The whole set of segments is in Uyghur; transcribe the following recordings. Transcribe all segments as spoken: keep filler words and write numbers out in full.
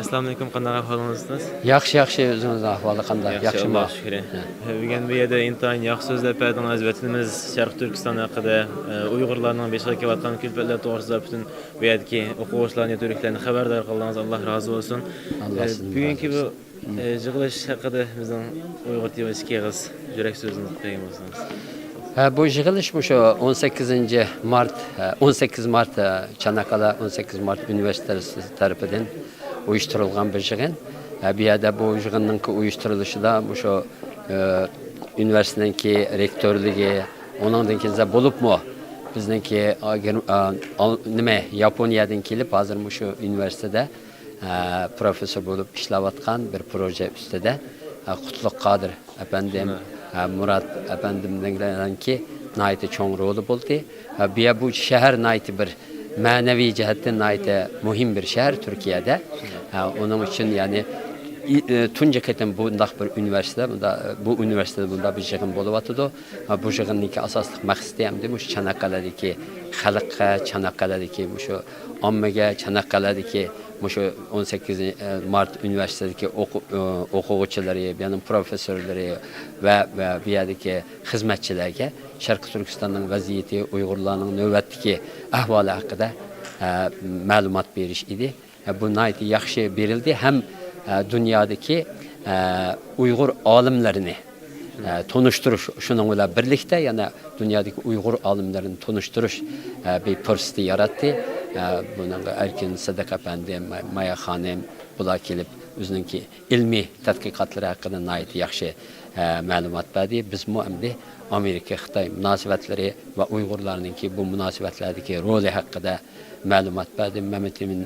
ئەسسالامۇئەلەيكۇم، قانداق ئەھۋالىڭىز، ئۇستاز؟ ياخشى، ياخشى، ئۆزىڭىزنىڭ ئەھۋالى قانداق؟ ياخشى، ياخشىمۇ؟ ئاللاغا شۈكرى. بۈگۈن بۇ يەردە ئىنتايىن ياخشى سۆزلەپ بەردىڭىز ۋەتىنىمىز شەرقىي تۈركىستان ھەققىدە، ئە، ئۇيغۇرلارنىڭ بېشىغا كېلىۋاتقان كۈلپەتلەر توغرىسىدا پۈتۈن بۇ يەردىكى ئوقۇغۇچىلارنى، تۈركلەرنى خەۋەردار قىلدىڭىز. ئاللا رازى بولسۇن. ئاللا ئە، سىزدىن بۈگۈنكى رازى بۇ، ئە، يىغىلىش ھەققىدە بىزنىڭ ئۇيغۇر تىۋىسى ئىككى ئېغىز يۈرەك سۆزىڭىزنى بەرگەن بولسىڭىز. ھە، بۇ يىغىلىش مۇشۇ ئون سەككىزىنچى مارت، ھە، ئون سەككىز مارت، ھە، چاناكالا ئون سەككىز مارت ئۇنىۋېرسىتېتى تەرىپىدىن ئۇيۇشتۇرۇلغان بىر يىغىن. ھە، بۇ يەردە بۇ يىغىننىڭكى ئۇيۇشتۇرۇلۇشىدا مۇشۇ، ئە، ئۇنىۋېرسىتېتنىڭكى رېكتورلۇقى، ئۇنىڭدىن كېيىن بولۇپمۇ بىزنىڭكى، ئا، گېر-، ئا، ئال-، نېمە، ياپونىيەدىن كېلىپ ھازىر مۇشۇ ئۇنىۋېرسىتېتتا ئە، پروفېسسور بولۇپ ئىشلەۋاتقان بىر پروژې ئۈستىدە، ئە، قۇتلۇق قادىر ئەپەندىم، ئە، مۇرات ئەپەندىمنىڭكى ناھايىتى چوڭ رولى بولدى. ئە، بۇ يەر، بۇ شەھەر ناھايىتى بىر مەنىۋى جەھەتتىن ناھايىتى مۇھىم بىر شەھەر تۈركىيەدە. ئە، ئۇنىڭ ئۈچۈن، يەنى، ئى-، ئى، تۇنجى قېتىم بۇنداق بىر ئۇنىۋېرسىتېتتا، بۇندا، بۇ ئۇنىۋېرسىتېتتا بۇنداق بىر يىغىن بولۇۋاتىدۇ. ئە، بۇ يىغىننىڭكى ئاساسلىق مەقسىتى ئەمدى مۇشۇ چاناكالادىكى خەلققە، چاناكالادىكى مۇشۇ ئاممىگە، چاناكالادىكى مۇشۇ ئون سەككىز مارت ئۇنىۋېرسىتېتىدىكى ئوقۇ-، ئوقۇغۇچىلىرى، يەنە پروفېسسورلىرى ۋە، ۋە بۇ يەردىكى خىزمەتچىلەرگە شەرقىي تۈركىستاننىڭ ۋەزىيىتى، ئۇيغۇرلارنىڭ نۆۋەتتىكى ئەھۋالى ھەققىدە، ئە، مەلۇمات بېرىش ئىدى. ئە، بۇ ناھايىتى ياخشى بېرىلدى ھەم، ئە، دۇنيادىكى، ئە، ئۇيغۇر ئالىملىرىنى، ئە، تونۇشتۇرۇش، شۇنىڭ بىلەن بىرلىكتە يەنە دۇنيادىكى ئۇيغۇر ئالىملىرىنى تونۇشتۇرۇش، ئە، بىر پۇرسىتى ياراتتى. ئە، بۇنىڭغا ئەركىن سىدىق ئەپەندى، ما-، مايا خانىم، بۇلار كېلىپ ئۆزىنىڭكى ئىلمىي تەتقىقاتلىرى ھەققىدە ناھايىتى ياخشى، ئە، مەلۇمات بەردى. بىزمۇ ئەمدى ئامېرىكا-خىتاي مۇناسىۋەتلىرى ۋە ئۇيغۇرلارنىڭكى بۇ مۇناسىۋەتلەردىكى رولى ھەققىدە مەلۇمات بەردى. مەمەت ئىمىن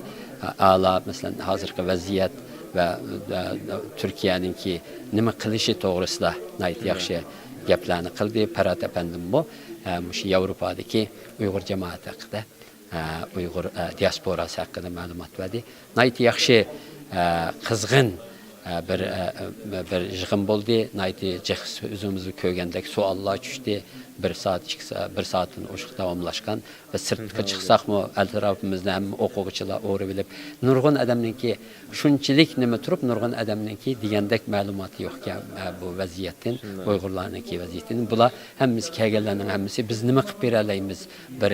ئالا، مەسىلەن، ھازىرقى ۋەزىيەت ۋە، ئە، تۈركىيەنىڭكى نېمە قىلىشى توغرىسىدا ناھايىتى ياخشى گەپلەرنى قىلدى. پەرھات ئەپەندىممۇ، ئە، مۇشۇ ياۋروپادىكى ئۇيغۇر جامائىتى ھەققىدە، ئە، ئۇيغۇر، ئە، دىياسپوراسى ھەققىدە مەلۇمات بەردى. ناھايىتى ياخشى، ئە، قىزغىن، ئە، بىر، ئە، بىر يىغىن بولدى. ناھايىتى جىق ئۆزىمىزمۇ كۆرگەندەك سوئاللار چۈشتى. بىر سائەت، ئىككى سائەت، بىر سائەتتىن ئوشۇق داۋاملاشقان. بىز سىرتقا چىقساقمۇ، ئەتراپىمىزنى ھەممە ئوقۇغۇچىلار ئورىۋېلىپ، نۇرغۇن ئادەمنىڭكى شۇنچىلىك نېمە تۇرۇپ، نۇرغۇن ئادەمنىڭكى دېگەندەك مەلۇماتى يوقكەن، ئە، بۇ ۋەزىيەتتىن، ئۇيغۇرلارنىڭكى ۋەزىيىتىدىن. بۇلار ھەممىسى، كەلگەنلەرنىڭ ھەممىسى، بىز نېمە قىلىپ بېرەلەيمىز؟ بىر،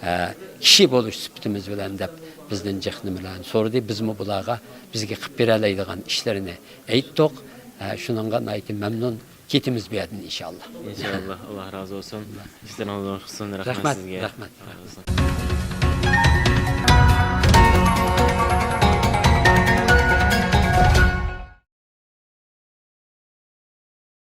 ئە، كىشى بولۇش سۈپىتىمىز بىلەن دەپ بىزدىن جىق نېمىلەرنى سورىدى. بىزمۇ بۇلارغا بىزگە قىلىپ بېرەلەيدىغان ئىشلىرىنى ئېيتتۇق. ئە، شۇنىڭغا ناھايىتى مەمنۇن. كېتىمىز بۇ يەردىن، ئىنشاللا. ئىنشاللا، ئاللا رازى بولسۇن. ئىشلىرىڭىز ئوڭۇشلۇق بولسۇن. رەھمەت، رەھمەت، سىزگە. رەھمەت. رازى بولسۇن.